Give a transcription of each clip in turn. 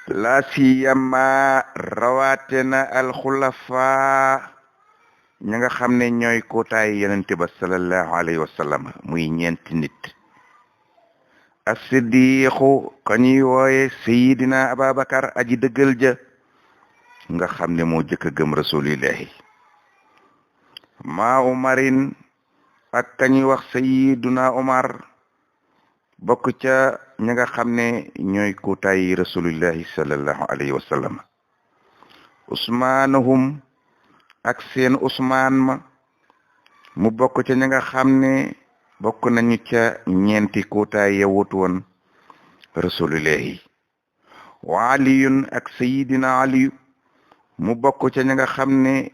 la siyama rawatena al khulafa ña nga xam ne ñooy kootaay yonente ba sallallahu alayhi wa sallam muy ñeenti nit as-siddiqu kañuy wooye sayidina ababakar aji dëggal ja nga xam ne moo jëkk a gëm rasulillahi maa umarin ak kañuy wax sayiduna umar bokk ca ña nga xam ne ñooy kootaay rasulillahi sallallahu alayhi wa sallam usmanuhum ak seen usmaan ma mu bokk ca ña nga xam ne bokk nañu ca ñeenti kootaay ya wutu woon rasulillahi wa aliyun ak sayidina aliyu mu bokk ca ña nga xam ne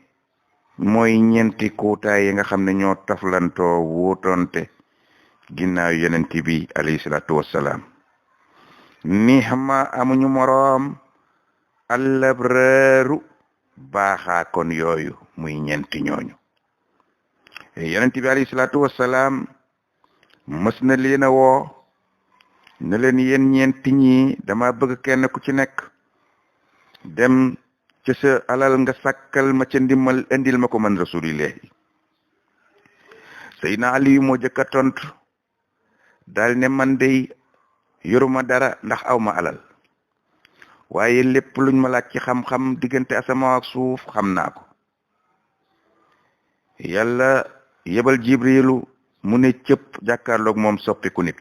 mooy ñeenti kootaay yi nga xam ne ñoo taflantoo wuutonte ginnaaw yonent bi alayhi salaatu wassalaam nihma amuñu moroom allabraaru baaxaa kon yooyu muy ñeenti ñooñu yonent bi alayhi salaatu wassalaam mës na leen a woo ne leen yéen ñeenti ñi dama bëgg kenn ku ci nekk dem ci sa alal nga sàkkal ma ca ndimmal indil ma ko man rasulillahi Seydina Ali moo jëkka tontu daal ne man dey yoruma dara ndax aw ma alal waaye lépp luñ ma laaj ci xam-xam diggante asamaan ak suuf xam naa ko yàlla yebal jibrilu mu ne cëpp jàkkaarloog moom soppiku nit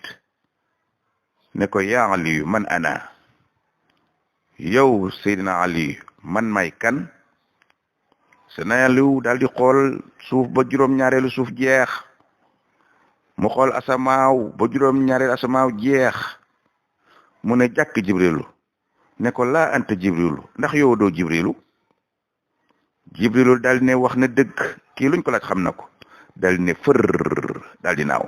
ne ko yaa Aliyu man ana yow Seydina Ali man may kan Seydina Aliyu daal di xool suuf ba juróom-ñaareelu suuf jeex mu xool asamaaw ba juróom-ñaareelu asamaaw jeex mu ne jàkk jibrilu ne ko laa anta jibrilu ndax yow doo jibrilu jibrilu daal ne wax na dëgg kii luñ ko laaj xam na ko daal ne fër daal di naaw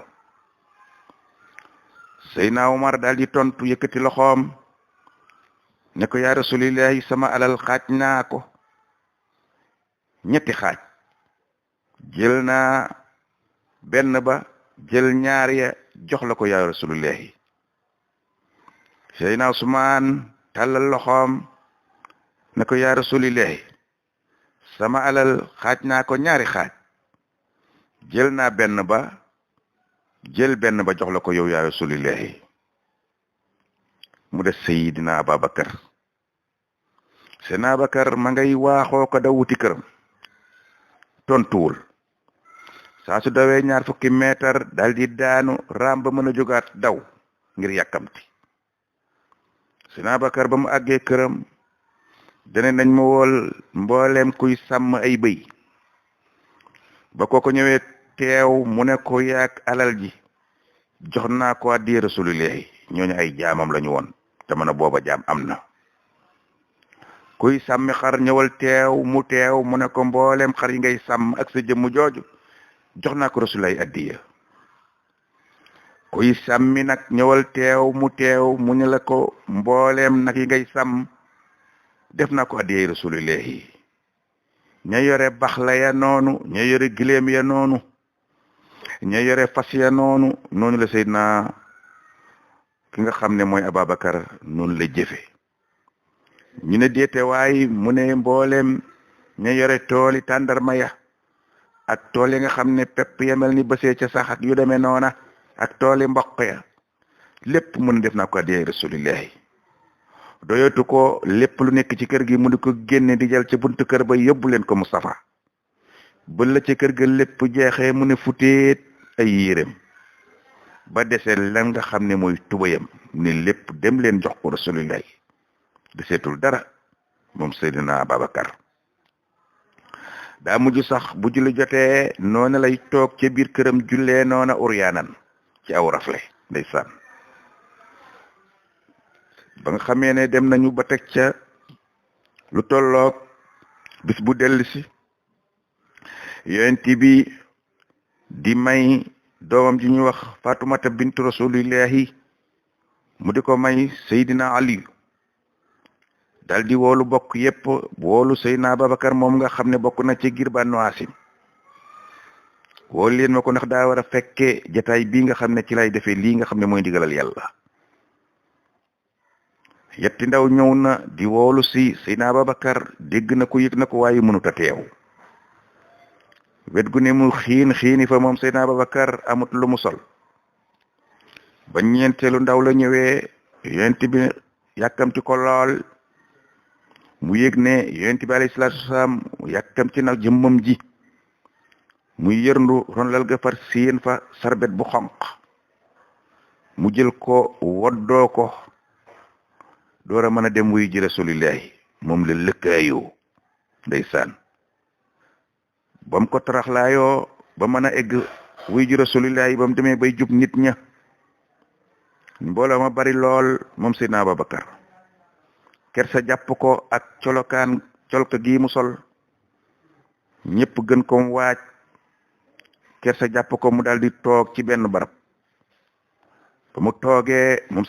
Seydina Umar daal di tontu yëkkati loxoom ne ko yaa rasulillahi sama alal xaaj naa ko ñetti xaaj jël naa benn ba jël ñaar ya jox la ko yaa rasulillahi Seydina Usmaan tàllal loxoom ne ko yaa rasulillahi sama alal xaaj naa ko ñaari xaaj jël naa benn ba jël benn ba jox la ko yow yaa rasulillahi mu des sayidina Ababakar Seydina Ababakar ma ngay waaxoo ko daw wuti këram tontuwul saa su dawee ñaar fukki meetar dal di daanu raam ba mën a jógaat daw ngir yàkkamti Seydina Ababakar ba mu àggee këram dane nañ ma wool mbooleem kuy sàmm ay bëy ba kooko ñëwee teew mu ne ko yaak alal ji jox naa ko addi rasulillahi ñooñu ay jaamam lañu woon te mën a booba jaam am na kuy sàmmi xar ñëwal teew mu ne ko mbooleem xar yi ngay sàmm ak sa jëmm jooju jox naa ko rasulillahi addiya kuy sàmmi nag ñëwal teew mu ne la ko mbooleem nag yi ngay sàmm def naa ko addiya rasulillahi ña yore baxla ya noonu ña yore gileem ya noonu ña yore fas ya noonu la Seydina ki nga xam ne mooy Ababakar noonu la jëfe ñu ne déete waay mu ne mbooleem ña yore tooli tàndarma ya ak tool yi nga xam ne pepp ya mel ni bësee ca sax ak yu demee noona ak tooli mboq ya lépp mun def naa ko addiya rasulillahi doyatu ko lépp lu nekk ci kër gi mu di ko génne di jël ci buntu kër ba yóbbu leen ko Mustafa ba la ci kër ga lépp jeexee mu ne futeet ay yéreem ba desee lan nga xam ne mooy tubayam ne lépp dem leen jox ko rasulillahi deseetul dara moom Seydina Ababakar daa mujj sax bu julli jotee noona lay toog ca biir këram jullee noona uryaanan ci aw rafle ndeysaan ba nga xamee ne dem nañu ba teg ca lu tolloog bis bu dellusi yonent bi di may doomam ji ñuy wax Fatumata bintu rasulillahi mu di ko may Seydina Ali dal di woolu bokk yépp woolu Seydina Ababakar moom nga xam ne bokk na ci giir Banu Haasim woolu leen ma ko ndax daa war a fekkee jataay bii nga xam ne ci lay defee lii nga xam ne mooy ndigalal yàlla yetti ndaw ñëw na di woolu si Seydina Ababakar dégg na ko yëg na ko waaye mënut a teew wet gu ne mu xiini fa moom Seydina Ababakar amut lu mu sol ba ñeenteelu ndaw la ñëwee yonent bi yàkkamti ko lool mu yëg ne yonent bi alayhi salaatu wasalaam yàkkamti na jëmmam ji muy yërndu ron lal ga far séen fa sarbet bu xonq mu jël ko woddoo ko door a mën a dem wuy ji rasulillahi moom la lëkkaayoo ndeysaan bam ko taraxlaayoo ba mën a egg wuy ji rasulillahi ba mu demee bay jub nit ña mbooloo ma bari lool moom Seydina Ababakar kersa jàpp ko ak colka gi mu sol ñëpp gën ko waaj kersa jàpp ko mu daal di toog ci benn barab ba mu toogee moom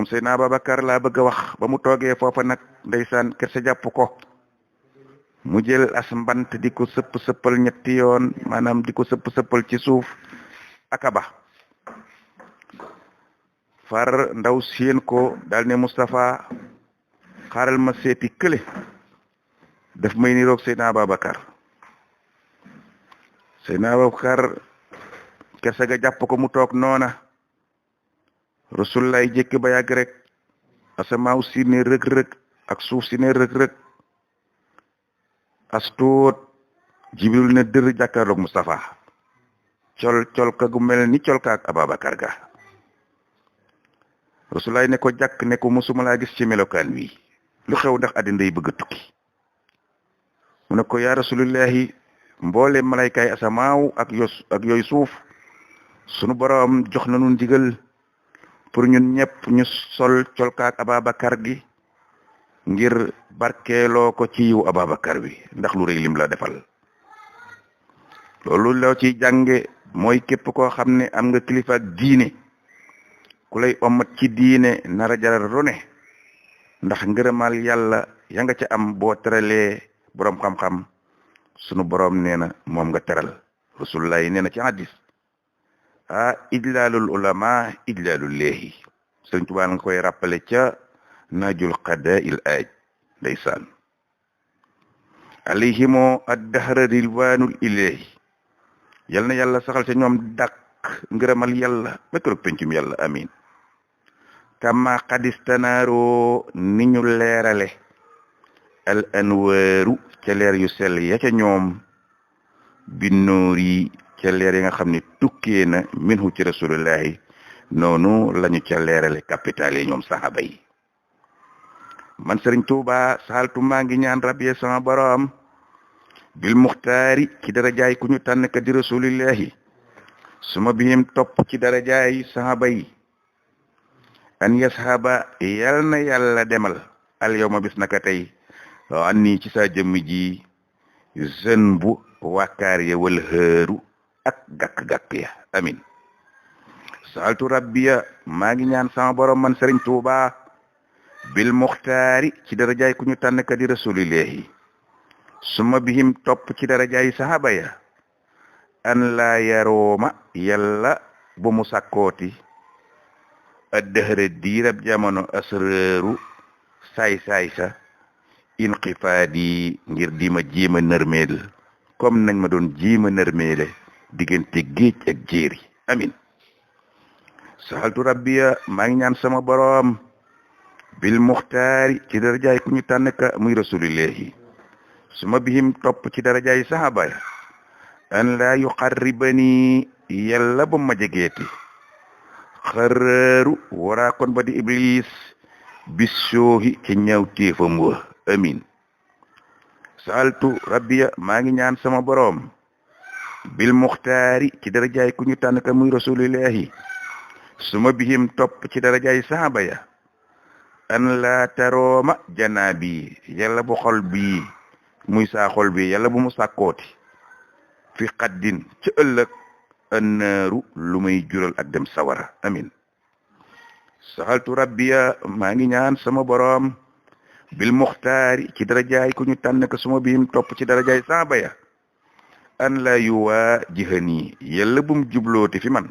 Seydina Ababakar laa bëgg a wax ba mu toogee foofa nag ndeysaan kersa jàpp ko mu jël as mbant di ko sëppal ñetti yoon maanaam di ko sëppal ci suuf akaba far ndaw séen ko daal ne Moustapha xaaral ma seeti kële daf may niroog Seydina Ababakar kersa ga jàpp ko mu toog noona Rasulullah jékki ba yàgg rek asamaaw si ne rëg-rëg ak suuf si ne rëg-rëg as tuut Jibril ne dër jàkkaarloog Moustapha col ka gu mel ni col ka ak Ababakar ga Rasulullah ne ko jàkk ne ko musuma laa gis ci melokaan wi lu xew ndax àddina yi bëgg a tukki mu ne ko yaa Rasulullahi mboole malaykaay asamaaw ak yooyu suuf sunu borom jox nañu ndigal pour ñun ñëpp ñu sol colkaak Ababakar gi ngir barkeeloo ko ci yiw Ababakar wi ndax lu rëy lim la defal loolu loo ciy jànge mooy képp koo xam ne am nga kilifa ak diine ku lay omat ci diine nara jaral rone ndax ngërëmal yàlla ya nga ca am boo teralee boroom xam-xam sunu boroom nee na moom nga teral Rasulullah nee na ci hadis ijlaalul ulama ijlaalul leehi Sëriñ Tuubaa nga koy rappelé ca najul qadaa'il aaj ndeysaan alayhimoo ad-dahra rilwaanul ilaahi yal na yàlla saxal ca ñoom dàq ngërëmal yàlla ba keroog pencum yàlla amin kama xadistanaaroo ni ñu leerale al anwaaru ca leer yu sell ya ca ñoom binnoor yi ca leer yi nga xam ne tukkee na minhu ci rasulullahi noonu lañu ca leerale capital yi ñoom sahaba yi man Sëriñ Tuuba saaltu maa ngi ñaan rabbi sama borom bil muxtaari ci darajaay ku ñu tànn ka di rasulillahi suma bihim topp ci darajaay sahaba yi an yashaba yal na yàlla demal al yawma bis naka tey an nii ci sa jëmm ji jeune bu wàkkaar ya wal xëeru ak gàkk-gàkk ya amin saaltu rabbiya maa ngi ñaan sama borom man Sëriñ Tuuba bil muxtaari ci darajaay ku ñu tànn ka di rasulillahi suma bihim topp ci darajaay sahaba ya an laa yarooma yàlla bu mu sàkkooti addëhëra diirab jamono asrëru saay-saay sa inqifaadi ngir di ma jéema nërmeel comme nañ ma doon jéema nërmeele diggante géej ak jéeri amin saaltu rabbiya maa ngi ñaan sama boroom bil muxtaari ci darajaay ku ñu tànn ka muy rasulillahi suma bihim topp ci darajaay sahaba ya an laa yuqarribani yàlla ba ma jegeeti xaraaru waraa kon ba di iblis bisoohi ca ñaaw téefam wa amin saaltu rabbiya maa ngi ñaan sama boroom bil muxtaari ci darajaay ku ñu tànn ka muy rasulillahi suma bihim topp ci darajaay sahaba ya an laa tarooma janaabi yàlla bu xol bi muy saa xol bi yàlla bu mu sàkkooti fi xaddin ci ëllëg annaaru lu may jural ak dem sawara amin saxaltu rabbiya maa ngi ñaan sama boroom bil muxtaari ci darajaay ku ñu tànn ko suma biim topp ci darajaay saaba ya an la yuwaa jihani yàlla bum jublooti fi man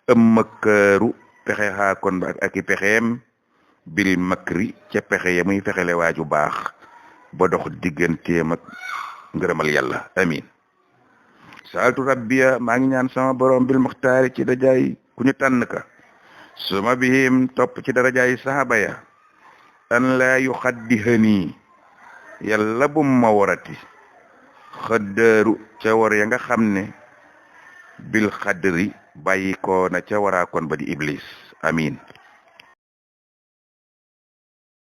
ëmmëkkaaru pexe xaa kon ba ak i pexeem bil makri ca pexe ya muy fexele waaju baax ba dox digganteem ak ngërëmal yàlla amin saaltu rabbiya maa ngi ñaan sama borom bil muxtaari ci dajaay ku ñu tànn ka suma bihim topp ci darajaay sahaba ya an laa yu xaddihanii yàlla bum ma warati xëddëru ca war ya nga xam ne bil xadri bàyyi ko na ca waraa kon ba di iblis amin